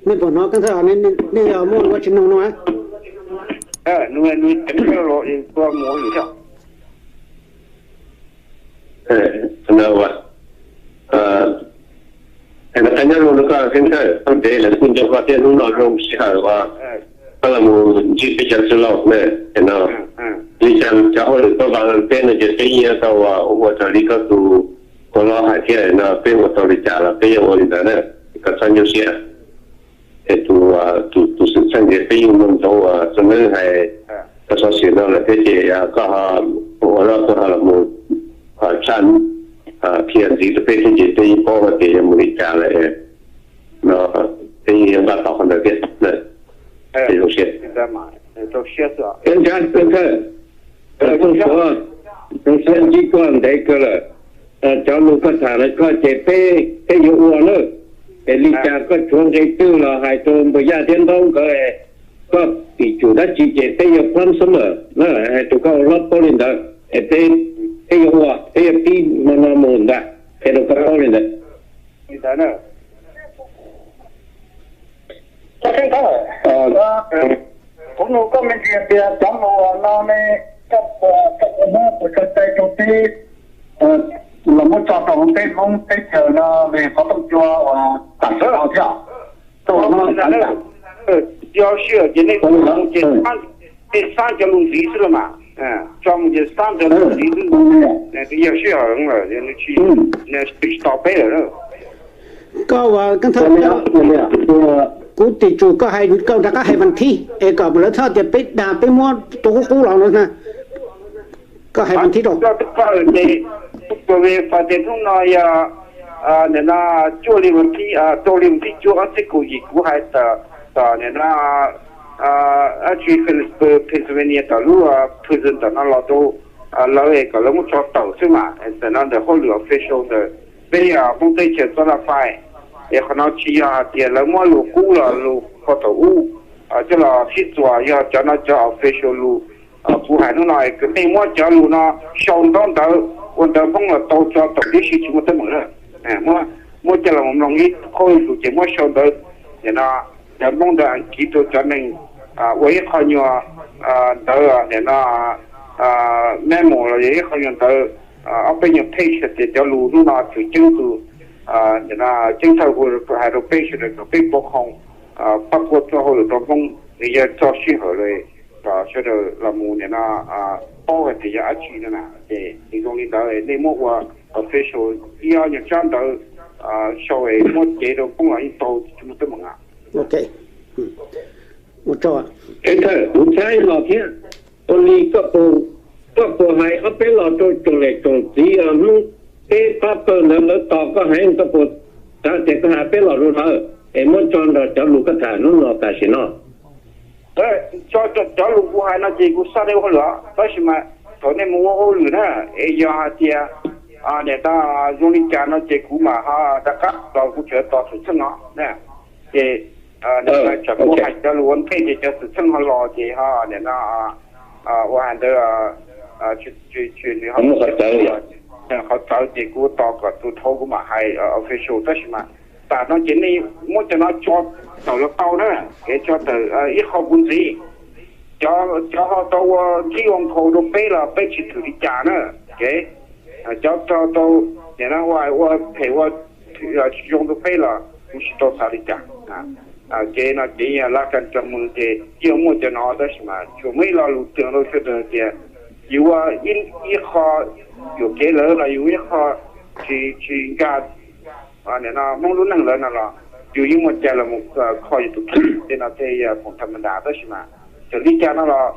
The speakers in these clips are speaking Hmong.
Nej puas hnov Keeb Thawj, nej yog muaj ua tsis noog no? Nyob zoo no koj Keeb Thawj, koj ntev lawv kuj nco koj thiab, hnub no zoo sij hawm uas koj los mus ntsib peb cov txwj laug ne. No li cas cov hauj lwm koj vam peb no ces peb yeej tau ua raws li koj tus ua loj hais thiab no, peb ua tau li cas los peb yeej ua li ntawd na. Koj txhob nyuaj siab. Es tus, tus xwm txheej ces peb yeej muaj ntau uas txog neeb hais koj xov xwm no lawm thiab ces koj ua loj koj ho los mus tshaj qhia ntxiv rau peb thiab ces peb yeej paub hais tias yuav mus li cas lawm no, peb yeej yuav npaj tos qhov ntawd thiab. Zoo siab. Keeb Thawj, zoo siab ntsib koj ntev kawg lawm. Cov lus koj tham no koj ces peb, peb yuav ua na. Es li cas koj tshuav nqe twg los hais rau Npawg Yaj thiab Ntaub nkawd, koj tim tsum dab tsi ces peb yuav plab xwb lawm na, hais rau koj ua hlob paub li ntawd. Es peb, peb yuav ua, peb yuav pib hmo no mus ntag, qhia rau koj paub li ntawd. Kuv nug koj me ntsis tias cov lus no ne, koj puas muab kuv tso cai rau peb los muab tso rau hauv peb Hmoob teb chaws no li qhov rooj cua uas tam sim no thiab? Yog sij hawm ces nej tso mus ces xab cov lus ntxiv xwb los mas, tso mus ces xab cov lus ntxiv xwb. Yog sij hawm lawm nws tsis tos peb lawm. Koj ua Keeb Thawj, kuv tim tsum koj hais, koj rov qab hais vas thib es kom lawv txhob tias peb dag peb muab tua qub qub los no na. Koj hais vas thib rau. Ces hnub no yog nim no cuaj li vas thib, rau li vas thib cuaj ob txhiab kaum yim kuv hais tom nim no dab tsi Philipsburg, Pennsylvania tom lub prison tom no los rau lawv es kom lawv muab tso tawm xwb mas. Tam no ntawm hauj lwm official ntawm peb Hmoob teb chaws Xab Laj Fais, es qhov no tsis yog hais tias lawv muab lus qub los lus qhov thaum ub coj los sib txuas, yog cov no cov official lus kuv hais hnub no es kom nej muab cov lus no sau ntaub ntawv ua ntawv Hmoob los tau tso tawm tib si tsis muaj teeb meem na. Muab coj los mloog ib qho lus ces muab sau ntawv, nim no ntawv Hmoob ntawv Askiv rau cov neeg ua ib qho nyuag ntawv nim no memo los yog ib qho nyuag ntawv ob peb nyuag page hais tias cov lus hnub no tseem ceeb tus, nim no Keeb Thawj hu hais rau peb sawv daws kom peb pov qhoov pab quaj txoj hauj lwm rau Hmoob, nws yog txog sij hawm lawm kom sawv daws los mus nim no paub hais tias yog dab tsi no na. Ces nws zoo li ntawd nej muab ua official ib ob nyuag tsab ntawv sau es muab cev rau Hmoob los yeej tau tsis muaj teeb meem na. Keeb Thawj, kuv thaij los thiab, ua li koj puas hais ob peb los rau tsoom niam tsoom txiv Hmoob peb pab pawg ntawd lawv tos koj heev, koj puas xav tias koj hais peb los rau lawv es muab tso nrog cov lus koj tham hnub no tam sim no? Tso cov lus kuv hais no ces kuv xav nej ua hauj lwm, tab sis mas thaum nej mus ua hauj lwm na, es yog hais tias nim no zoo li cas no ces kuv mam ho rov qab los kuv tseem tos xwm txheej no. Ces tsam kuv hais cov lus ua ntej ces cov xwm txheej ho los ces ho nim no ua hais ntawd, nws ho qhov txawv ces kuv tos kom tus dhau kuv mam hais official, tab sis mas tam no ces nej muab cov no tso tawm los tau na, kev tso tawm ib qho kuv ntxiv. Cov ho tau ua nthib ua nkhaus rau peb los peb tsis thwm li cas na. Kev cov tau nim no ua phem ua tsis zoo rau peb los kuv tsis tau xav li cas. Kev no ces yog lab kas cov mus ces yeej muaj cov no, tab sis mas tsuas muaj ib lo lus twg rau sawv daws tias yus ua ib qho yuam kev lawv los yus ua ib qho tsis, tsis nkag nim no Hmoob lub neej lawv no los yus yeej muaj cai los mus kho yus tus kheej. Tej no tej yog khoom tham ma das, tab sis mas txawm li cas no los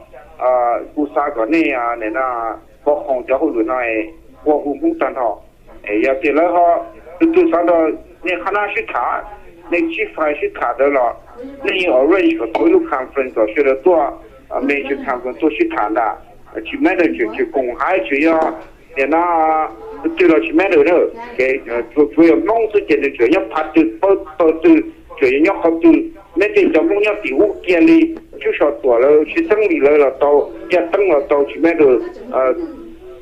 kuv xav kom nej nim no pov qhoov cov hauj lwm no es ua hu Hmoob tag nrho. Es yog tias lawv ho tus twg xav nrog nej qhab nab sib tham, nej sib fais sib tham ntawd los nej yeej arrange kom tau ib lub conference kom sawv daws tuaj, major conference tuaj sib tham ntag. Tsis matter tseem tseem koom haib tseem yog nim no tus twg los tsis matter na. Tsuas yog Hmoob xwb ces nws tseem nyob phav twg pawg twg, tseem yog nyob qhov twg, neb tej cov Hmoob nyob tim ub kiag li, Tswb Sov Tuam lawv, Tshwj Xeeb Lis lawv los tau, Yaj Teeb los tau, tsis matter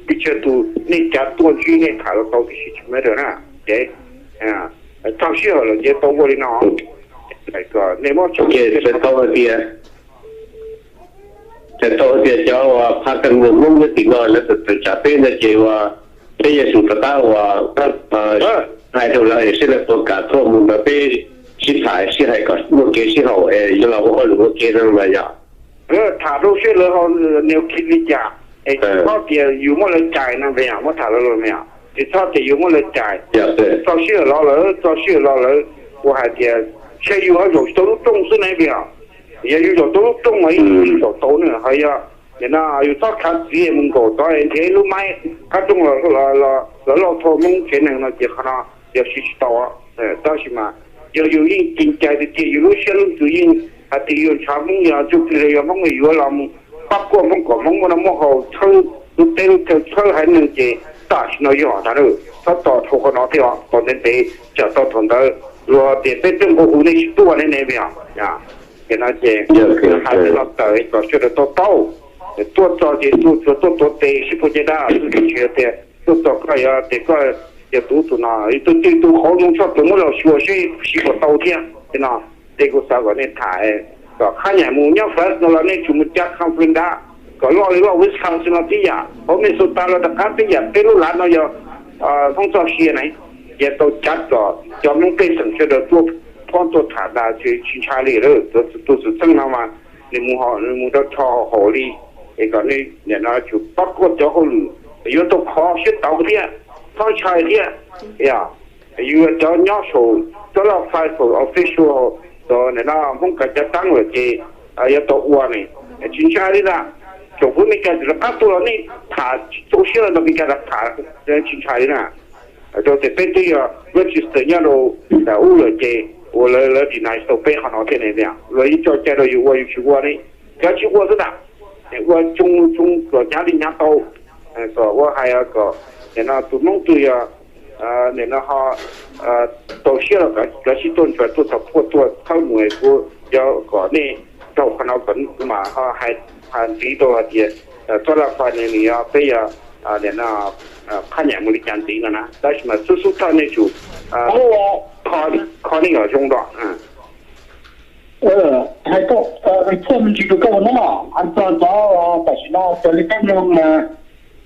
pes tsawg tus, nej cav tuaj ntsib nej tham los tau tib si, tsis matter na. Ces txog sij hawm lawm ces tau ua li no. Txhais tau hais tias, txhais tau hais tias cov uas phaj kawg nkaus Hmoob nyob tim no lawv tawm tsav peb ntawd ces uas peb yuav tsum rov qab uas hais rau lawv es seb lawv puas kam tuaj mus nrog peb sib tham sib hais kom muaj kev sib haum es yuav los ua hauj lwm ua ke no mas yog. Tham rau seb lawv ho nws khi li cas es tsis txhob tias yus muab lawv cais no me, muab tham lawv los me, tsis txhob tias yus muab lawv cais. Txo sij hawm los lawm, txo sij hawm los lawm, ua hais tias saib yus ho zaum tsis tau lub rooj xwb ne me. Yog yus zaum tau lub rooj mas ib tug zaum tau ne ho yog nim no yus txhob khav txiv mus nkaum tod nrhiav ib lub maib qab rooj los loj thauj Hmoob tsev neeg no ces qhov no yog siv tsis tau. Tab sis mas yog yus yeej ceev cai tiag tiag, yus lub siab lub ntsws yeej hais tias yus ntshaw Hmoob, yog ntsuj plig los yog Hmoob yuav los mus pab kuaj Hmoob kom Hmoob muaj noj muaj haus, txhawb lub teb lub chaw, txhawb haiv neeg ces tam sim no yog ntag, txhob tos dhau qhov no thiab os, tos ntev ntev tsam tau thaum ntawd luag tias peb tej nqua hu nej tsis tuaj ne ne me os. Ces no ces hais li no tawm kom sawv daws tau taub, tuaj txog ces tuaj tsuas tuaj tuav tes sib puag caj dab, tsis tias tuaj txog koj yog tias koj yog tus ub tus no, tus twg tus qauv zoo tshaj plaws muab los xyuas seb siv kom tau thiab. Ces no ces kuv xav kom nej tham kom qhab nyam mus nyob Fresno los nej tsum mus cab conference dab kom loj li loj Wisconsin los tib yam, hauv Minnesota los rov qab tib yam, peb lub lav no yog Hmoob txoj sia ne, ces tau cab kom cov Hmoob pej xeem sawv daws tuaj phob tuaj tham ntag, tsis ntshai li lawm. Tus xwm txheej no mas nws mus rau rho haum li, es kom nej nim no tsum pab kuaj cov hauj lwm, yuav tau khov siab tauv thiab txhob ntshai thiab. Yog yus cov nyob saum txoj laj fais saum official, nim no Hmoob kav cav teeb lawm ces yuav tau ua ne, tsis ntshai li ntag. Tsoom fwv Meskas rov qab tuaj los nej tham tsis txaus siab los nrog Meskas rov tham, tsis ntshai li na. Rau tias peb twb yog register nyob rau ub lawm ces ua lawv lawv deny tau peb qhov no thiab ne, luag yeej tso cai rau yus ua yus tsis ua ne, cov tsis ua xwb ntag. Ua tsoo tsoo kom hnyav li hnyav tau, kom ua hais kom nim no tus Hmoob twg yog nim no ho txaus siab los cov sib tuaj ntsuas tuaj txhos phuaj tuaj thawb mus, kuv yuav kom nej raug qhov no kom kuv mam ho hais ntxiv rau hais tias txoj laj fais nws yog peb yog nim no qhab nyam mus li cas ntxiv no na. Tab sis mas xub xub thawj nej tsum kho nej kom zoo nrog hais koj, report me ntsis rau koj ua no, hais txog cov tam sim no cov li peb mloog,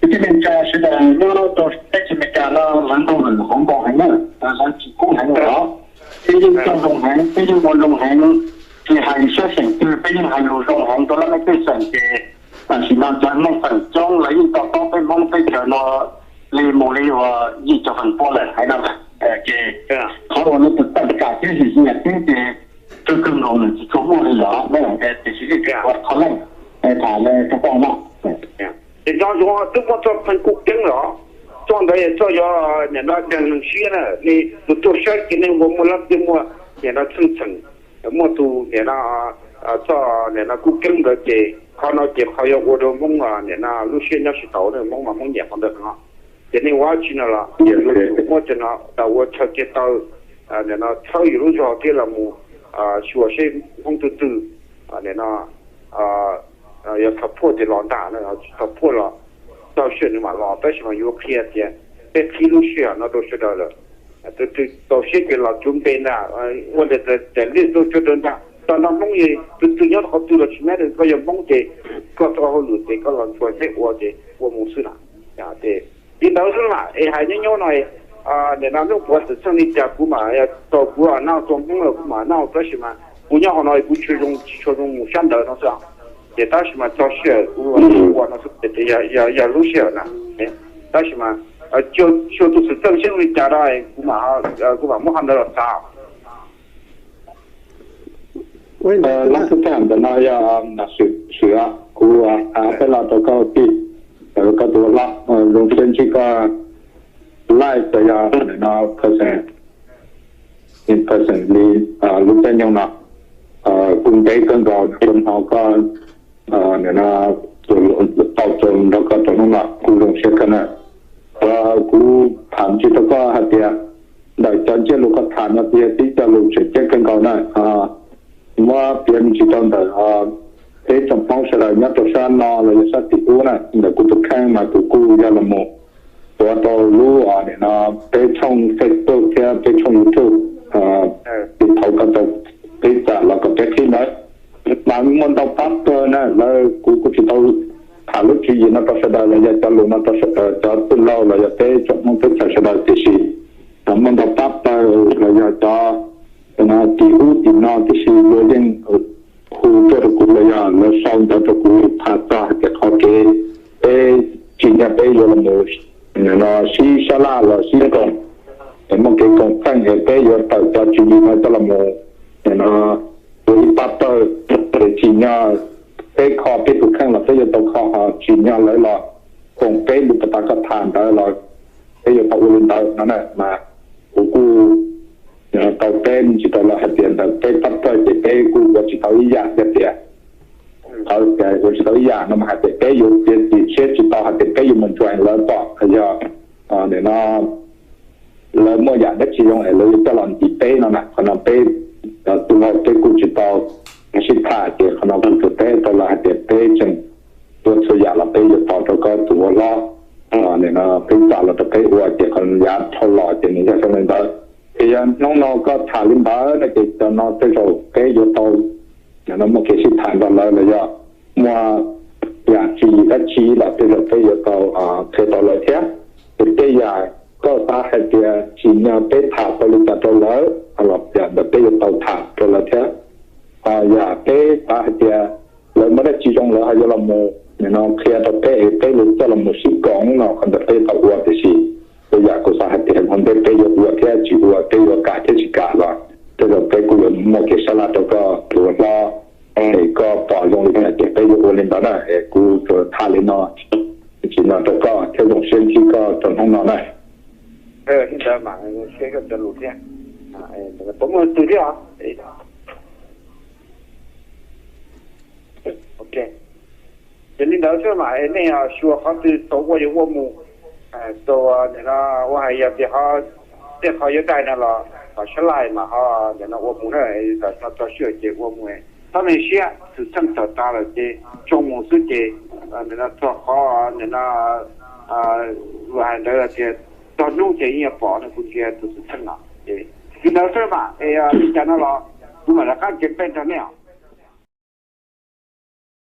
kwv tij neej tsa sawv daws nyob rau teb chaws Amelikas no lawv ntaus lawm hauv npaum heev na, lawv tsis kub heev lawm os. Peb yeej coj zoo heev, peb yeej ua zoo heev, tsis hais siab xeem twg peb yeej hais lus zoo heev rau laj mej pej xeem ces tam sim no cov neej txeem coob lawv yeej to taub peb Hmoob teb chaws no li mus li uas yim caum feem pua lawm hais no. Ces qhov uas lawv tus tawm tsam thiab him hiam thiab ces kawg kawg nkaus nws tsis tshua muaj li lawm, tiam sis ib qho leej tham li rau koj no. Ces nco ntsoov twb muaj txoj pheej kuj keeb los, txoj ntawd yog txoj yog nim no ceeb neeg siab na, nej tus tuaj saib kev neeg uas muaj leej twg muaj nim no txheej txheem, muaj tus nim no txoj nim no kuj keeb ntawd ces qhov no ces qhov yuav ua rau Hmoob nim no lub siab nyob tsis tau, Hmoob mas Hmoob nyiam qhov ntawd heev. Ces nej ua dab tsi no los yuav tsum muab cov no tau ua chaw kev taw, nim no txhawb yus lub zog thiab los mus xyuas seb Hmoob twg twg nim no yog thov phuaj ces los ntag, tsis thov phuaj los txog sij hawm nws mam los. Tab sis mas yuav qhia tias peb qhib lub sij hawm no rau sawv daws lawm. Tus twg txaus siab ces los cuv npe ntag, ua ntawm tes lij rau sawv daws ntag. Txog nrog Hmoob, tus twg nyob qhov twg los tsis nyob, koj yog Hmoob ces koj tau hauj lwm ces koj los ntsuas seb ua ces ua mus xwb na. Ces li ntawd xwb mas es hais nyob nyob no, nim no hnub puav xwm txheej li cas kuv mam tau, kuv naj tau Hmoob los kuv mam naj, tab sis mas kuv nyob qhov no kuv tsis zoo, tsis tshua zoo mus sab ntawd no xwb. Ces tab sis mas txog sij hawm kuv ua no xwb ces yog lub sij hawm na. Tab sis mas xyuas tus xwm txheej siab zoo li cas da, kuv mam muab qhov ntawd los xav. Lab xub thawj ntawm no yog Nam Swm, kuv hais peb lo rau koj tij, koj tus ua hlob, zoo siab ntsib koj live txawm yog ntawm no person, in person li lub caij nyoog no. Kuv ntev kawg nkaus kuv hnov koj nim no tau txuas nrog koj rau hnub no kuv zoo siab kawg na. Kuv tham ntsis rau koj hais tias ntawm cov ntsiab lus koj tham no yog tib co lus tseem ceeb kawg nkaus na. Muab piav me ntsis rau ntawm peb tsoom Hmoob sawv daws nyob rau sab no los yog sab tim ub na, ntawm kuv tus kheej mas kuv kuj yog los mus tuav rau lub nim no peb tshooj Facebook thiab peb tshooj YouTube, tiv thauv koj rau peb yim no rau sawv daws los yog cov lus no rau cov tij laug los yog peb tsoom Hmoob teb chaws sawv daws, tiam sis muaj ntau pab pawg los yog cov tim ub tim no, tiam sis luag yeej hu tuaj rau kuv los yog lawv sau ntawv rau kuv tham txog hais tias qhov kev peb tsim nyog peb yuav los sib sab laj los sib koom, muaj kev koom txheej es peb yuav tawm cov tswv yim no coj los ua ib pab pawg, tsim nyog peb kho peb tus kheej los peb yuav tau kho, ho tsim nyog lawv los koom peb li puag ta koj tham ntawd los peb yuav tau ua li ntawd no na. Mas kuv kuj tau teb me ntsis rau lawv hais tias ntawm peb pab pawg ces peb kuj ua tsis tau ib yam thiab tias, ua tsis tau ib yam no mas hais tias peb yuav txiav txim siab tsis tau hais tias peb yuav mus ntsuas lawv pom los yog nim no lawv muaj yam dab tsi zoo es lawv yuav coj los ntim peb no na. Qhov no peb tus laug peb kuj tsis tau sib tham ces qhov no kuv tsuas teb rau lawv hais tias peb tseem ua txhua yam los peb yuav tos rau koj tus ua hlob, nim no peb txam los rau peb ua ces qhov yav dhau los ces nws yog zoo li ntawd. Ces yog hnub no koj tham li ntawd no ces cov no tej zaum peb yuav tau muaj kev sib tham nrog lawv los yog muaj yam tswv yim dab tsi los tej zaum peb yuav tau qhia rau lawv thiab. Ces tej yam koj xav hais tias tsim nyog peb tham tau li cas rau lawv los yam ntawd peb yuav tau tham rau lawv thiab. Ho yam peb xav hais tias lawv muaj dab tsi zoo lawv ho yuav los mus nim no qhia rau peb es peb yuav coj los mus sib koom no qhov ntawd peb yuav tau ua, tiam sis tej yam kuv xav hais tias ua ntej peb yuav ua thiab tsis ua, peb yuav kam thiab tsis kam los tej zaum peb kuj yuav muaj kev sab laj rau koj tus ua hlob es koj pom zoo li cas ces peb yuav ua li ntawd na. Es kuv tsuas tham li no, tsim nyog rau koj thiab zoo siab ntsib koj rau hnub no na. Li ntawd mas zoo siab koj cov lus thiab. Puas muaj tus thiab os? Ces li ntawd xwb mas nej xyuas qhov twg tau ua yuav ua mus, tau nim no ua hais yog tias ho tej qhov yuav dai no los kom sab laj mas ho nim no ua mus na, tso sij hawm ces ua mus. Txhob me siab, tus txheej tawm tas lawm ces tsoo mus xwb ces nim no txog qhov nim no luag hais ntawd tias txog hnub ces yeej yuav pom no, kuv ntsia tus tus txheej no. Li ntawd xwb mas es li cas no los kuv mam rov qab ntsib peb nrog nej os.